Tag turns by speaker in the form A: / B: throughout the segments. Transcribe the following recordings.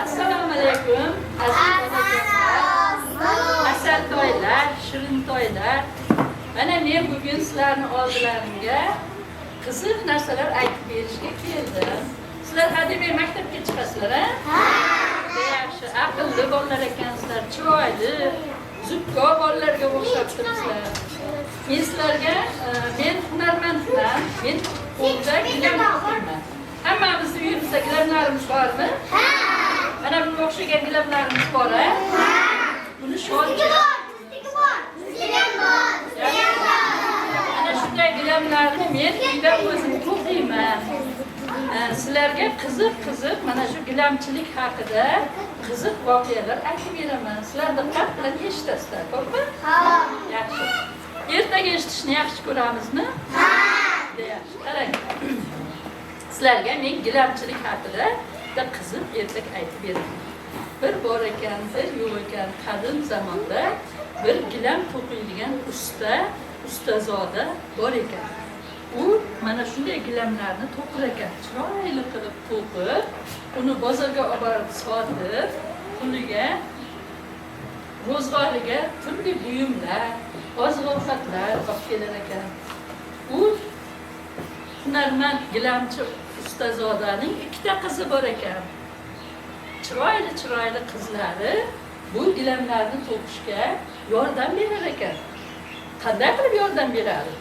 A: Assalomu alaykum, aziz onajonlar, asaltoylar, shirintoylar. Mana men bugun sizlarni oldilaringga qiziq narsalar aytib berishga keldim. Sizlar hademay maktabga chiqasizlar, a? Yaxshi, aqlli bolalar ekansizlar, chiroyli, zukko bolalarga o'xshab turibsizlar. Men sizlarga, men hunarmandman, men qo'lda gilam to'qiyman. Hammamizni uyimizda gilamlarimiz bormi? Mana bunga o'xshagan gilamlarimiz bor, a? Buni sholcha. Ana shunday gilamlarni men uyda o'zim to'qiyman. Sizlarga qiziq qiziq mana shu gilamchilik haqida qiziq voqealar aytib beraman. Sizlar diqqat bilan eshitasizlar, to'g'rimi? Yaxshi. Ertaga eshitishni yaxshi ko'ramizmi? Yaxshi. Qarang. Sizlarga men gilamchilik haqida bitta qiziq ertak aytib beraman. Bir bor ekan, bir yo'q ekan, qadim zamonda bir gilam to'qiydigan usta, ustazoda bor ekan. U mana shunday gilamlarni to'qir ekan, chiroyli qilib to'qib, uni bozorga olib borib sotib, puliga, ro'zg'origa turli buyumlar, oziq-ovqatlar olib kelar ekan. U hunarmand gilamchi ustazodaning ikkita qizi bor ekan. Chiroyli chiroyli qizlari bu gilamlarni to'qishga yordam berar ekan. Qanday qilib yordam beradi?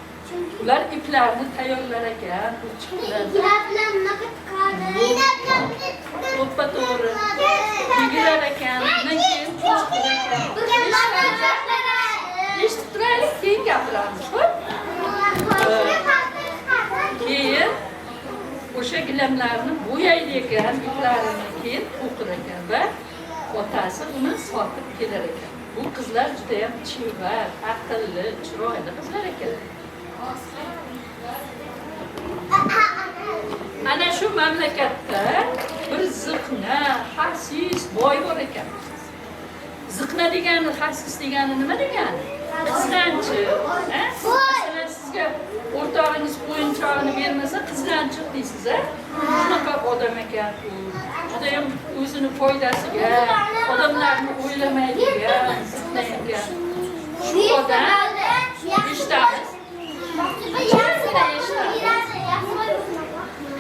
A: Ular iplarni tayyorlar ekan, uchiqlar. To'ppa to'g'ri kiygirar ekan, undan keyin to'qir ekan. Eshitib turaylik, keyin gapiramiz, xo'p? Keyin o'sha gilamlarni bo'yaydi ekan, iplarini keyin to'qir ekan va otasi uni sotib kelar ekan. Bu qizlar juda ham chevar, aqlli, chiroyli qizlar ekan. Ana shu mamlakatda bir ziqna, xasis boy bor ekan. Ziqna degani, xasis degani nima degani? Qizg'anchiq. A? Masalan, sizga o'rtog'ingiz o'yinchog'ini bermasa, qizg'anchiq deysiz, a? Shunaqa odam ekan u. Judayam o'zini foydasiga, odamlarni o'ylamaydigan ziqna ekan. Shu odam, eshitamiz.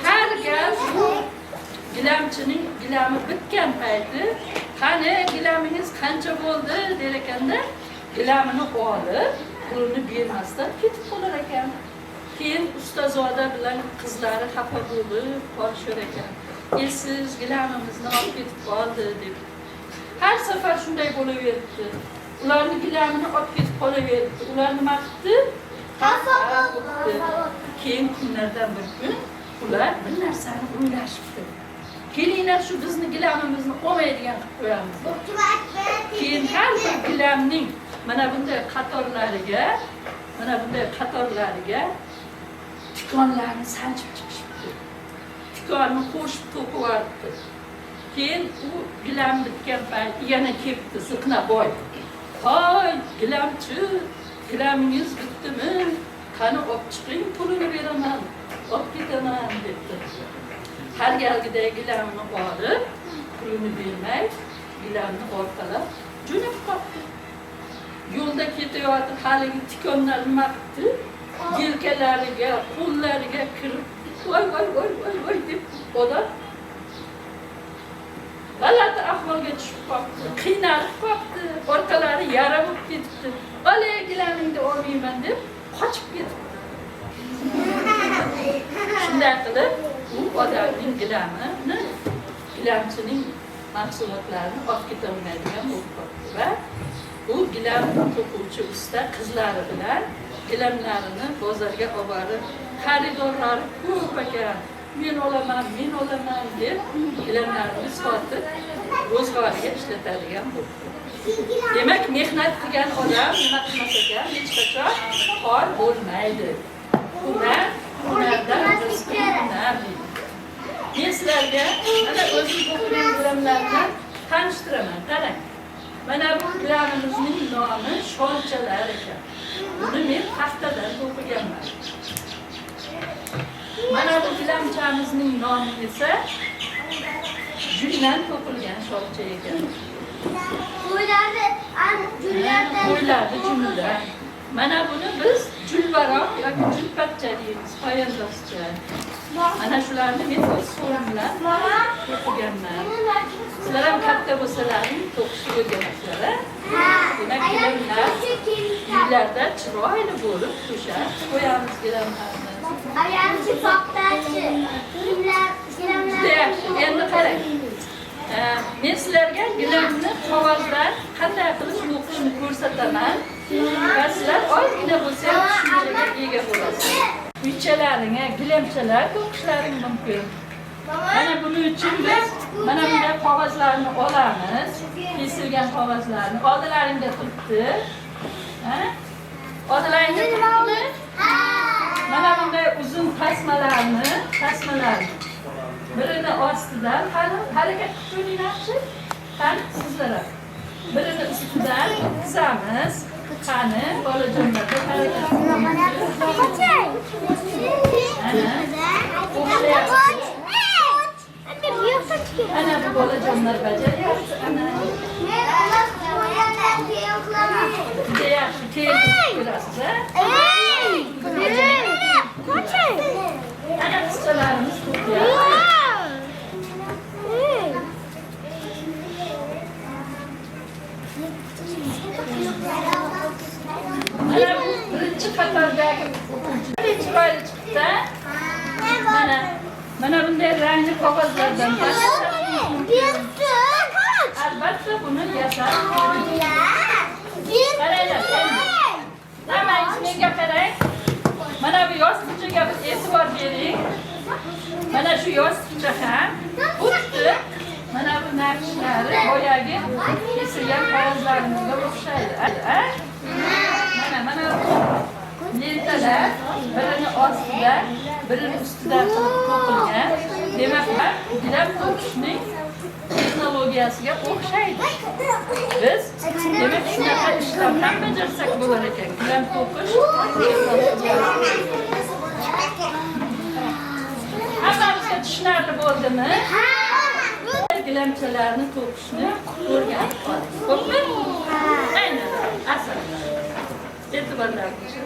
A: Har gal bu gilamchining gilami bitgan payti, "Qani, gilamingiz qancha bo'ldi?" der ekanda, gilamini olib, pulini bermasdan ketib qolar ekan. Keyin ustazoda bilan qizlari xafa bo'lib qolishar ekan. "Esiz gilamimizni olib ketib qoldi", deb. Har safar shunday bo'laveribdi. Ularni gilamini olib ketib qolaveribdi. Ular nima qilibdi? Xafa bo'libdi. Keyin kunlardan bir kun ular bir narsani o'ylashibdi. "Kelinglar, shu bizni gilamimizni olmaydigan qilib qo'yamiz", deb. Keyin har bir gilamning mana bunday qatorlariga, mana bunday qatorlariga tikonlarni sanchib chiqishibdi. Tikonni qo'shib to'qib yuboribdi. Keyin u gilam bitgan payt yana kelibdi ziqna boy. "Hoy, gilamchi, gilamingiz bitdimi? Qani, olib chiqing, pulini beraman, olib ketaman", debdi. Har galgiday gilamni olib, pulini bermay, gilamni orqalab jo'nab qolibdi. Yo'lda ketayotib haligi tikonlar nima qilibdi? Yelkalariga, qo'llariga kirib, "Voy, voy, voy, voy, voy", deb odam g'alati ahvolga tushib qolibdi, qiynalib qolibdi, orqalari yara bo'lib ketibdi. "Olay, gilamingni olmayman", deb qochib ketibdi. Shunday qilib, u odamning gilamini, gilamchining mahsulotlarini olib ketolmaydigan bo'lib qolibdi va u gilam to'quvchi usta qizlari bilan gilamlarini bozorga olib borib, xaridorlari ko'p ekan, "Men olaman, men olaman", deb gilamlarini sotib, ro'zg'origa ishlatadigan bo'libdi. Demak, mehnat qilgan odam nima qilmas ekan? Hech qachon xor bo'lmaydi. Hunar hunardan rizqi hunar deydi. Men sizlarga mana o'zim to'qigan gilamlar bilan tanishtiraman. Qarang. Mana bu gilamimizning nomi sholchalar ekan. Buni men paxtadan to'qiganman. Mana bu gilamchamizning nomi esa Jundan to'qilgan shoxcha ekan.
B: Qo'ylarni, jullardan.
A: Qo'ylarni junidan. Mana buni biz julbaroq yoki julpakcha deymiz, poyandozcha. Mana shularni men o'z qo'lim bilan to'qiganman. Sizlar ham katta bo'lsalaring to'qishni o'rganasizlar, a? Demak, gilamlar uylarda chiroyli bo'lib to'shab qo'yamiz gilamlarni.
B: Ayamchi paxtachi. Gilamlar,
A: Juda yaxshi. Endi qarang. Men sizlarga gilamni qog'ozdan qanday qilib to'qishni ko'rsataman va sizlar ozgina bo'lsa ham tushunchaga ega bo'lasiz. Uychalaringga gilamchalar to'qishlaring mumkin. Mana buning uchun biz mana bunday qog'ozlarni olamiz. Kesilgan qog'ozlarni oldilaringda turibdi. Ha? Oldilaringda turibdimi? Mana bunday uzun tasmalarni birini ostidan harakat qilib ko'ringlarchi. Qani sizlar ham. Birini ustidan chizamiz. Qani bolajonlarda harakat qilinglar. Ana bu bolajonlar bajaryapti. Ana. Juda yaxshi, keyin ko'rasiz, a? Ana qizchalarimiz to'qiyapti. Mana bu birinchi qatordagi o'quvchi chiroyli chiqdi. Mana bunday rangli qog'ozlardan albatta buni yasab qaranglar. Hammangiz menga qarang. Mana bu yostiqchaga bir e'tibor bering. Mana shu yostiqcha ham xuddi mana bu naqshlari boyagi kesilgan qog'ozlarimizga o'xshaydi. Mana bu lentalar birini ostida, birini ustida qilib to'qilgan. Demak, gilam to'qishning texnologiyasiga o'xshaydi. Biz demak shunaqa ishlar ham bajarsak bo'lar ekan. Gilam to'qish texnologiyasi. Hammamizga tushunarli bo'ldimi? Gilamchalarni to'qishni o'rganib oldik. Xo'pmi? Aynan. Asal. E'tiborlaringiz uchun.